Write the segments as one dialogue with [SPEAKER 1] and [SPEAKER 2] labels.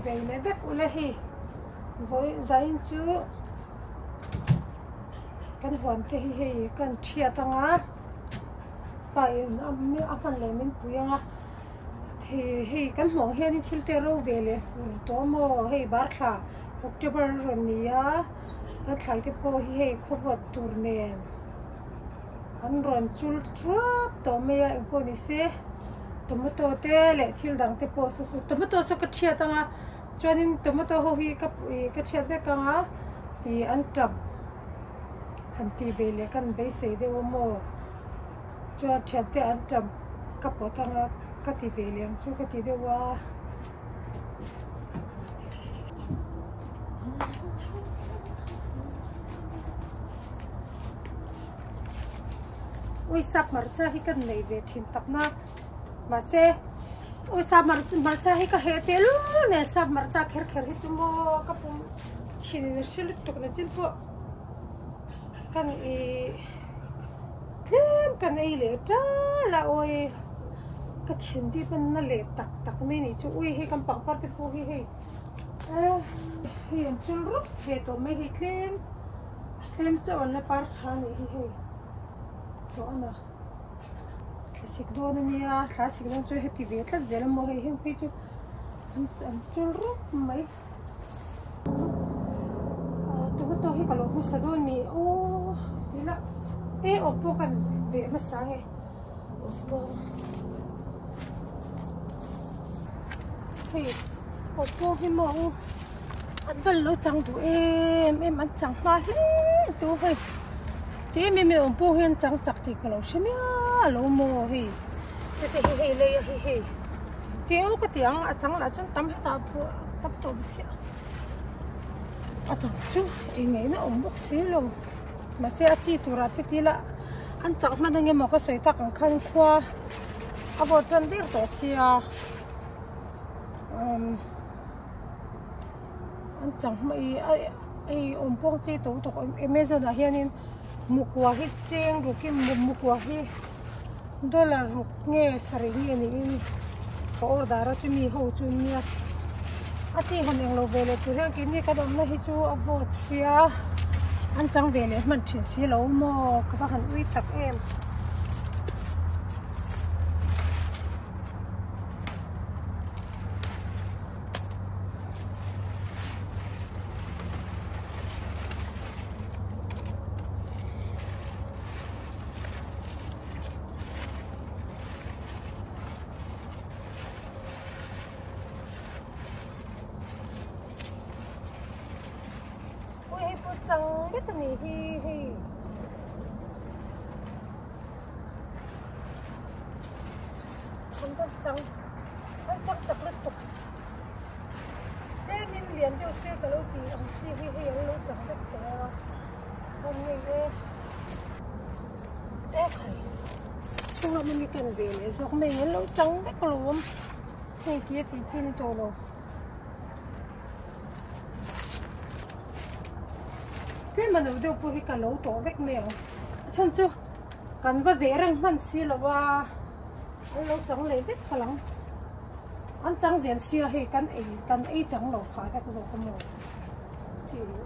[SPEAKER 1] Chibei leh vek ula hei vawi zain chu kan huan te hi hei kan thiat anga pa in a hman leh min pui anga hei hei kan hmuh ang hianin thil te ro ve leh fur tawh maw hei bar thla October a rawn ni a kan thlai te pawh hi hei khawvawt tur nen an rawn chul thuap tawh mai a engpawh ni se tomato te leh thil dang te pawh saw saw tomato saw ka thiat anga chuanin tomato ho hi ka ih ka thiat vek anga ih an tap han tih ve leh kan beisei deuh a maw chuan thian te an tap ka pawt anga ka ti ve leh ang chu ka ti deuh a. Uisa hmarcha hi ka nei ve thin tak na mahse uisa hmarcha hi ka heh teh lul nen sap hmarcha kher kher hi chu maw ka pum thin in a hre lutuk na chin pawh kan ih tlem kan ei leh tal a awi ka thin dip a na leh tak tak mai a nih chu ui hei kan pangpar te pawh hi hei hei an chul rawp ve tawh mai hei tlem tlem chauh an la par tha a nih hi hei tawh a na thlasik dawn a nia thlasik dawn chu heti ve tlat zel a maw hei heng phei chu an chul rawp mai. Tomato hi ka lo hmasa dawn mi aw tila e awm pawh kan veh hmasa nge hei awm pawh hi maw u an vel lo chang duh em em an chang hma hle tu hei ti em em awm pawh hian chang chak tih ka lo hre miah lo maw hei heti hi hei lei a hei hei. Teu ka ti ang a chang lah chuan tam hetah pawh tam tawh bawk sia a chang chu ei ngaihna awm bawk si lo mahse a chi turah te ti ila an chak hman ang emaw ka sawi tak ang khan khua a vawt tan der tawh sia umm an chang hma ih a hei awm pawng chi tawh tawh amazon ah hianin mukua hi cheng rukin mukua hi. Dollar ruk nge sarih nge niin ka order a chumi ho chu nia a chi han englo ve leh tur hian keini kan awmna hi chu a vawt sia an chang ve leh hman thin si lo maw ka va han ui tak em. Ui hei pawh chang vek a nih hi hei an va chang an chang chak lutuk tlemin lian deuh se ka lo ti ang chi hi hei an lo chang vek tawh a. Hom ngei e. E khai. Chung lam ami kan ve leh zawk mai an lo chang vek lo awm. Hei ti a tih chi ni tawh lo. Tlem a lo deuh pawh hi ka lo tawh vek mai ang. A chhan chu kan va veh reng hman si lo a. An lo chang leh vek palh ang. An chang zel sia hei kan ei kan ei chang lo phah vek zawk a maw. Chi lo.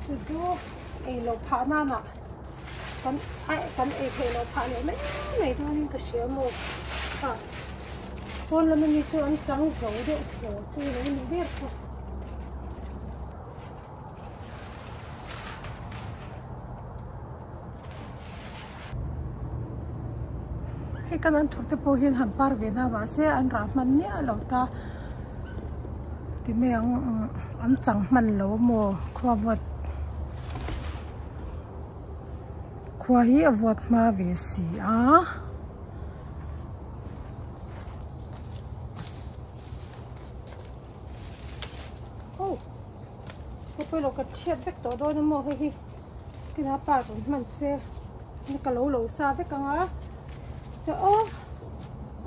[SPEAKER 1] Chu chu ei loh phah nana kan kan ei theih loh phah leh mai mai dawnin ka hria maw kha pawn lama mi chu an chang zo deuh thaw chu lo ni ber kha. Hei kan an thur te pawh hian han par ve na mahse an rah hman miah lo ta. Ti mai ang an chang hman lo maw khua vawt khua hi a vawt hma ve si a. Oh se pawilo ka thiat vek tawh dawn a maw hei hi tina park an hman se ni ka lo lo sa vek ang a chaw aw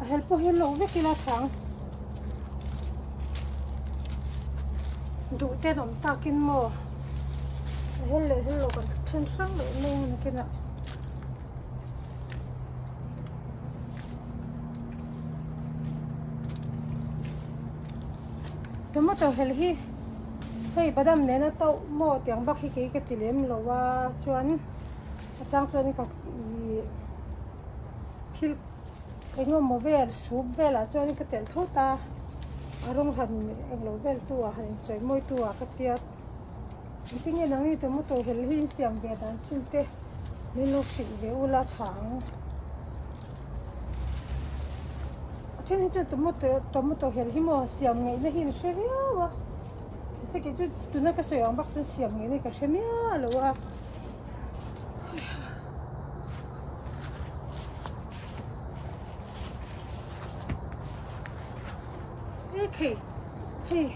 [SPEAKER 1] a hel pawh hi lo vek ila thang duh ten awm takin maw a hel leh hel lo kan then hrang leh mai ang nakinah. Tomato hel hi hei badam nena tauh maw tiang bak hi kei ka ti lem lo a chuan a chang chuan ka ih thil eng emaw vel soup velah chuan ka telh tho ta a rawng han englo vel tu ah han inchawih mawi tu ah ka tia engtin nge nangni tomato hel hi in siam ve dan thin te min lo hrilh ve ula tha ang. A then hi chuan tomato tomato hel hi maw siam ngaihna hi an hre viau a mahse kei chu tuna ka sawi ang bak chuan siam ngaihna hi ka hre miah lo a e khei hei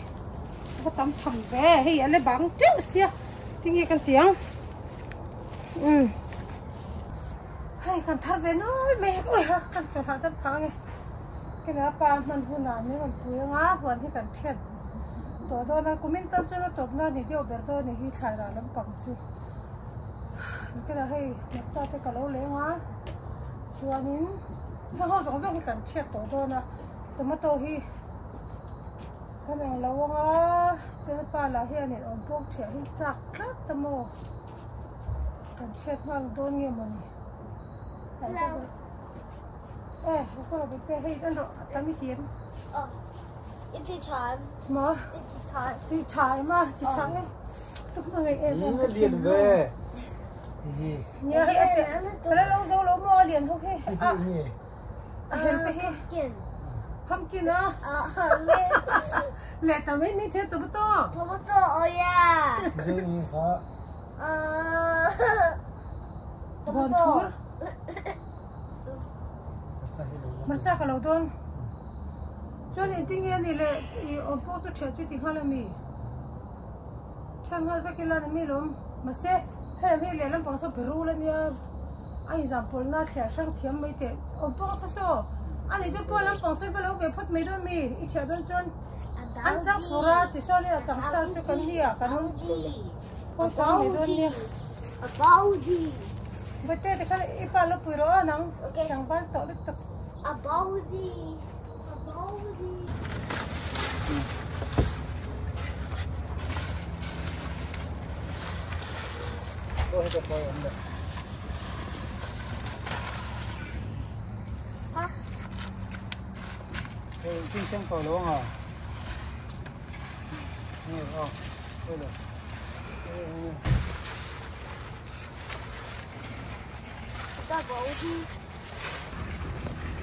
[SPEAKER 1] a va tam tham ve hei a la bang teuh sia tinge kan ti ang umm. Hei kan thar ve nawi mai ui ha kan chaw hah dam phah ange kena pa hman hunah min rawn pui anga huan hi kan thiat tawh dawn a kumin tan chuan a tawpna a ni deuh ber dawn a ni hi thlai rah lampang chu kena hei matcha te ka lo leng a chuanin heng ho zawng zawng hi kan thiat tawh dawn a tomato hi kan eng lo anga chuan pa lah hian in awm pawk thiah hi chak tlat a maw. Kan chhiat nghal dawn nge mawni? E, ka lo bik te hei en rawh a tam i ti em?
[SPEAKER 2] I ti tha em?
[SPEAKER 1] Maw?
[SPEAKER 2] I ti tha em?
[SPEAKER 1] Ti tha em a, ti tha em. Ka hma ngaih em em ka thin
[SPEAKER 3] ve.
[SPEAKER 1] Nia hei a te, ka la lo zo lo maw a lian ho hi. A, a hel te hi. Pumpkin a. Leh tam in ni the tomato.
[SPEAKER 2] Tomato, oh yeah.
[SPEAKER 1] Bawn thur. Hmarcha ka lo dawn. Chuan engtin nge ani le i awm pawh chu ṭhiah chu ti nghal ami? Ṭhian nghal vek ila ni mi lawm. Mahse hei lam hi lehlam pang saw berul ania a inzam pawlhna thliah hrang thiam mai teh. Awm pawh saw saw ani chu pawn lampang sawi va lo ve phawt mai dawn mi i ṭhiah dawn chuan an chang fur a tichuan a chang sa chu kan nia kan Aw chang mai dawn nia. Bawihte te khan i pa lo pui rawh aw nang tlangval tawh lutuk.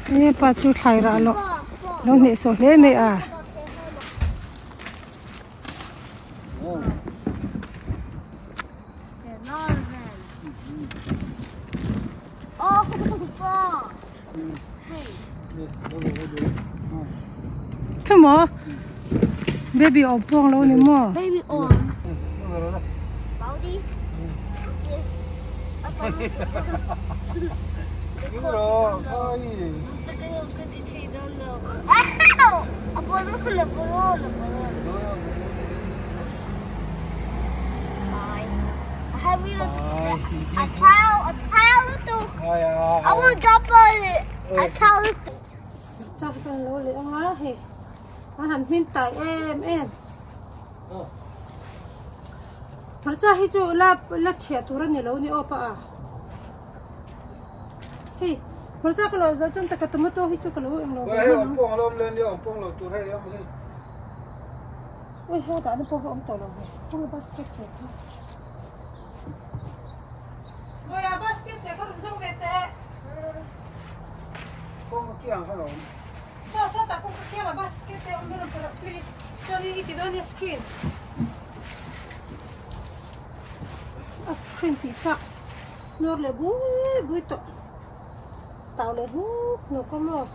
[SPEAKER 1] He pa chu thlai rah loh lo hneh sawh hle mai a. Thế mà baby ong pong lo ni maw?
[SPEAKER 2] Baby ong. Bao đi. I want to drop on it. A towel.
[SPEAKER 1] Chak kan lo leh anga hei a han hmin tai em em. Hmarcha hi chu la la thiah tur a ni lo ni aw pa a. Hei hmarcha ka lo zawh chuan taka tomato hi chu ka lo englo ve hman ang. Ui hei dahna pawh va awm tawh lo ve. Kawng basket ve kha. Vawiah basket ve kha rawn zawng ve teh. Saw saw tah kawngka kiangah basket te a awm dawn a please. Chuanin i ti dawn nia screen. A screen tih chak nawr leh bui bui tawh. Tau leh hnuk hnuk a maw.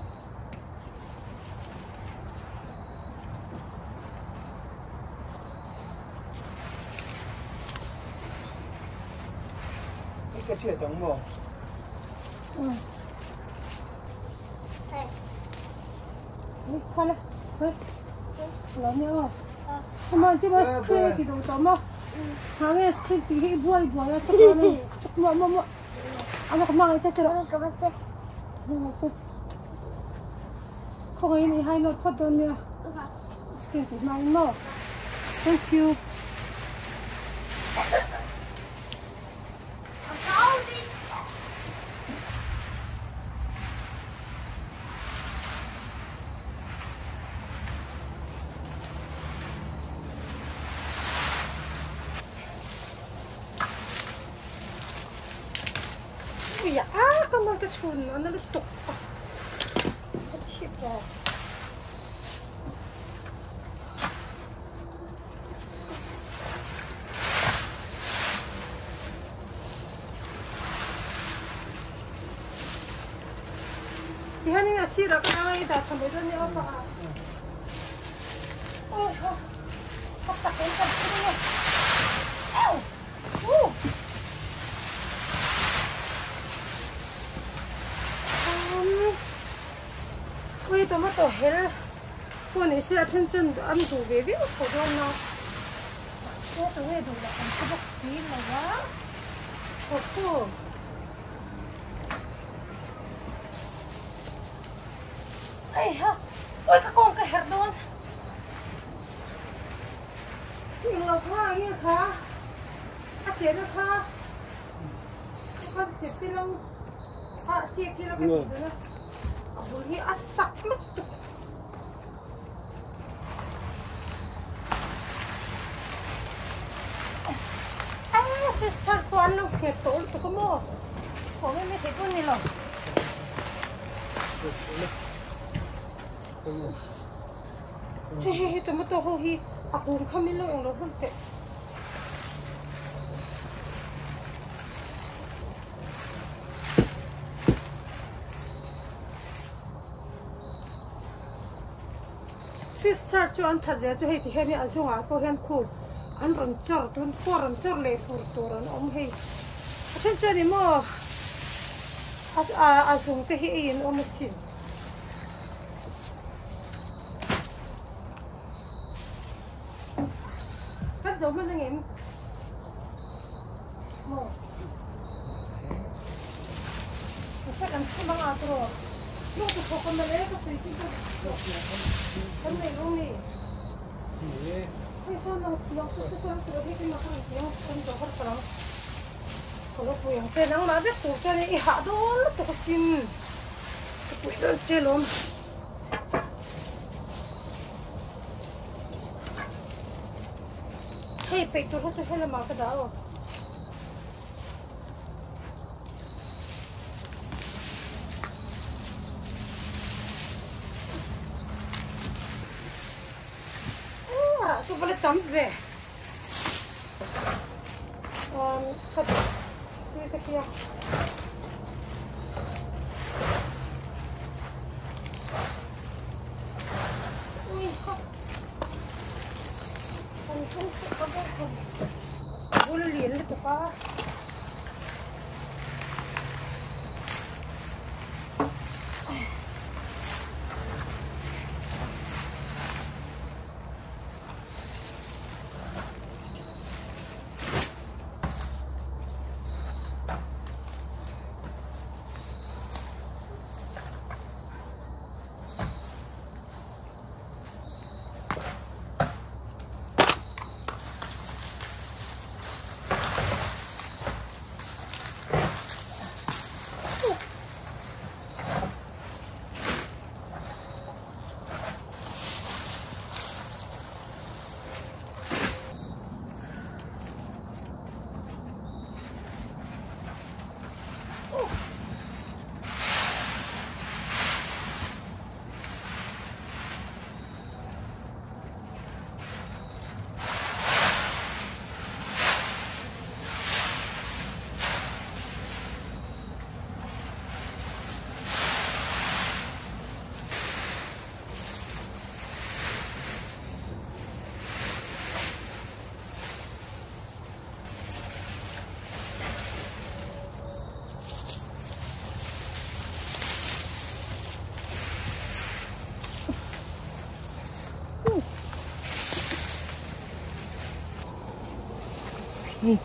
[SPEAKER 1] cream tih hmangin maw thank you. Ui a ka mal ka chhun a na lutuk a ka chhip tawh. Tihianin a sirah ka ngai dah tha mai dawn nia aw pa a. Awi ho ka tak in ka thil nge. Ew! Woo! Um Ui tomato hel pawh ni se a then chuan an duh ve viau tho dawn a. Mahse tunge duh loh kan hre bawk si lo a. Thawktu. Eiha awi ka kawng ka herh dawn. Englo kha nge kha a chehna kha ka chep te lo a chek te lo ka tih dawn a a bul hi a sak lutuk. Sister pawh an lo nghet tawh lutuk a maw haw mai mai thei pawh a ni lo. Hei hei hei tomato ho hi a kung kha min lo eng lo hlawm teh. Fish char chu an that zel chu hei ti hian a zungah pawh hian khu an rawn chawr tun pawh rawn chawr leh fur tur an awm hei a then chuan ih maw a a zung te hi ei an awm asin. Kan zo hman angem maw kan chhun anga tawh. Hei peih tur hi chu helamah ka dah aw. Chu va la tam ve khat tui ka hria ui ha kan tum chu ka bul lian lutuk a.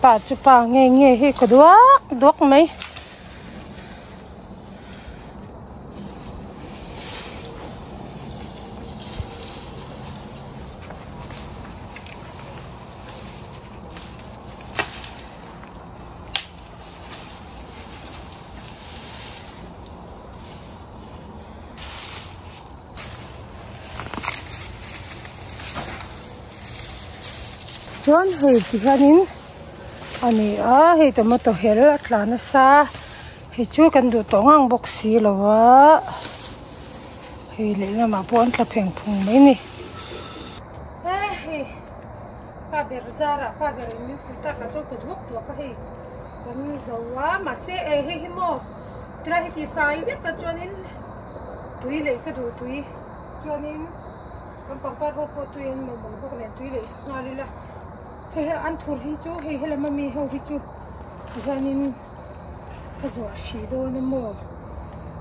[SPEAKER 1] Pa chu pa nge nge hi ka duak duak mai. Chuan hei ti hianin a ni a hei tomato hel a tla nasa hei chu kan duh tawh ngang bawk si lo a hei lehlamah pawh an tla pheng phung mai a ni. Pa ber zarah pa ber in min pui tak ah chuan kut vawk duak a hei kan zo a mahse eh hei hi maw tilai hi ti fai vek a chuanin tui lei ka duh tui chuanin kan pangpar ho pawh tui an mamawh bawk nen tui lei nghal ila hei hi an thur hi chu hei helam ami ho hi chu tihianin ka zuah hrih dawn a maw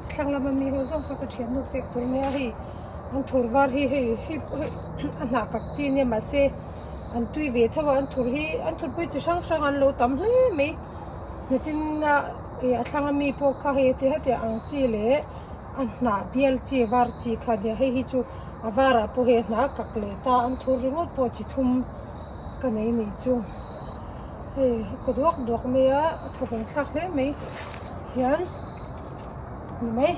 [SPEAKER 1] thlang lama mi ho zawng kha ka thiannu pek tur ania hei an thur var hi hei hei hei a hnah kak chi ania mahse an tui ve tho a an thur hi an thur pawh hi chi hrang hrang an lo tam hle mai nachin a ih a thlang ami pawh kha hei ti hetiang ang chi leh a hnah bial chi var chi kha ania hei hi chu a varah pawh hei a hnah a kak leh ta an thur ringawt pawh chi thum ka nei nih chu hei kaw duak duak mai a a thaw veng thlak hle mai hian ni mai.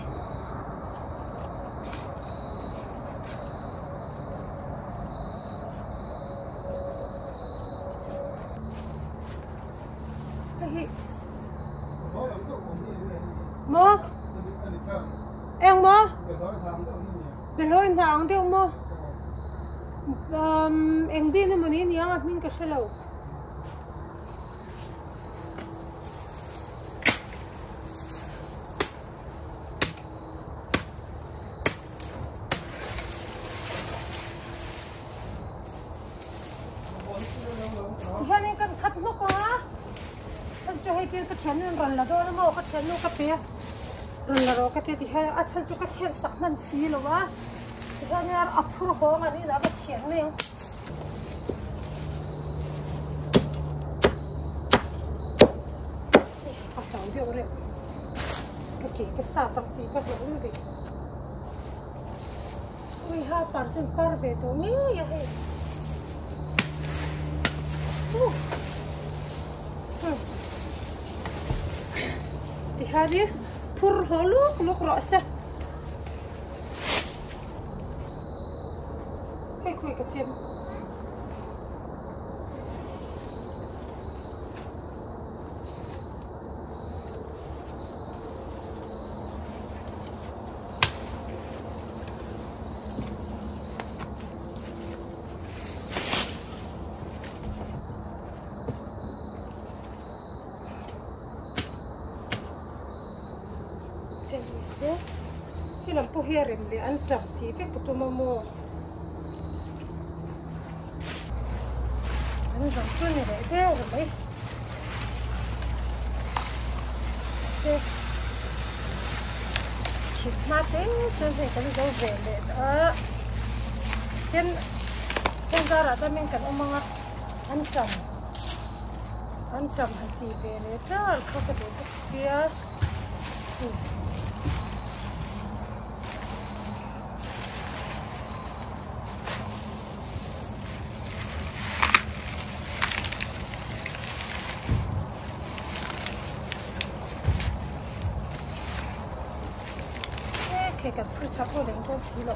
[SPEAKER 1] Maw eng maw behlawi hna ang deuh maw umm eng bin emaw ni aniang a hming ka hre lo. Hianin kan khat hnawk ang a chhan chu hei tin ka thiannu in rawn la dawn a maw ka thiannu ka pe a rawn la rawh ka ti a tihian a chhan chu ka thian sak hman si lo a tihian a phur hawng an inah ka thian mai ang. A hlau deuh reuh ka ke ka sat ang tih ka hlauh lutuk. Ui ha par chu an par ve tawh ngei a hei. Tihianin phur hlawh luk luk rawh se. Hei khawi ka chem. Khi lam pawh hi a rem leh an tap tih vek ka tum a maw an zawng chu a ni leh der mai mahse thil hma te chuan hei kan zo ve leh a tin heng zarah chuan kan awm ang a an tam an tam han tih ve leh ṭar kha ka duh bawk sia. Khi kan phur chak pawh leng dawn si lo.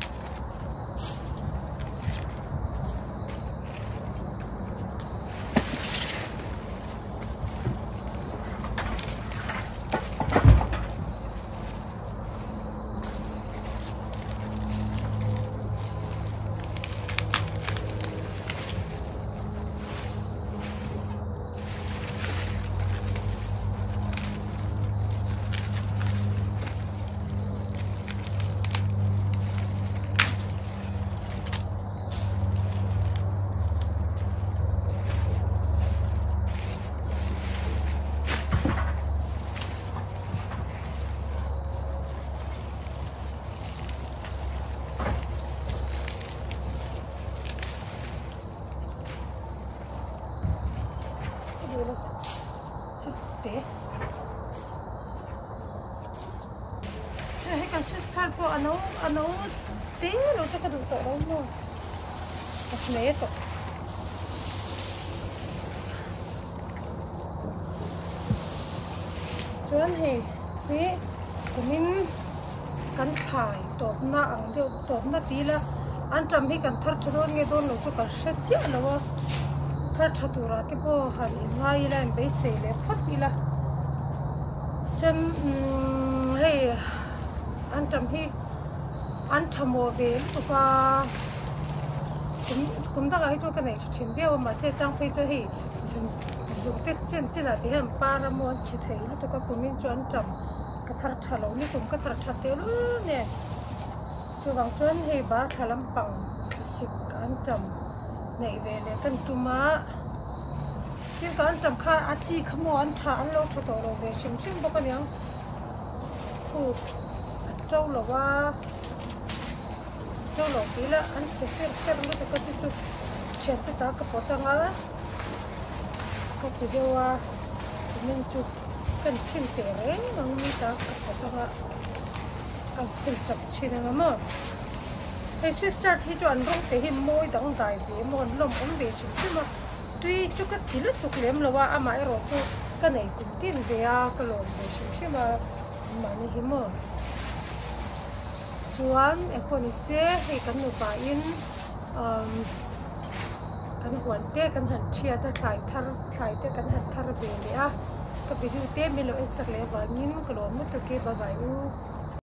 [SPEAKER 1] Hei kan sister pawh a lo a lo te lo chu ka duh tawh lo maw ka hne tawh. Chuan hei hi kumin kan thlai tawpna ang deuh tawpna ti ila an ṭam hi kan thar ṭha dawn nge dawn lo chu kan hre chiah lo a. Thar tha turah te pawh han inngai ila in beisei leh phawt ila chuan umm hei antam hi an tha maw ve lutuk a kum kum dangah hi chuan ka nei tha thin viau a mahse chang phei chuan hei zung zung te chen chenah te hian par a maw an chhe thei lutuk a kumin chu an tam ka thar tha lo ni kum ka thar tha tehlul nen chuvang chuan hei bar thla lampang thlasik an tam. Neih ve leh kan tum a, thil kan tam kha a chi kha maw an tha an lo tha tawh lo ve hrim hrim bawk aniang phut a to lo a to lo tih ila an chhe fer fer lutuk a chu chu thian te ta ka pawt anga ka ti deuh a kumin chu kan chhin teh reng ang mi ta ka pawt anga kan phun chak chhin anga maw. Hei Swiss chard hi chu an rawng te hi mawi dangdai ve emaw an lawm awm ve hrim hrim a, tui chu ka ti lutuk lem lo a, amah erawh chu ka nei kum tin ve a, ka lawm ve hrim hrim a mahni hi maw. Chuan engpawh ni se hei kan nupa in umm kan huan te kan han thiat a thlai thar thlai te kan han thar ve leh a, ka video te min lo en sak leh avangin ka lawm lutuk e bye bye u.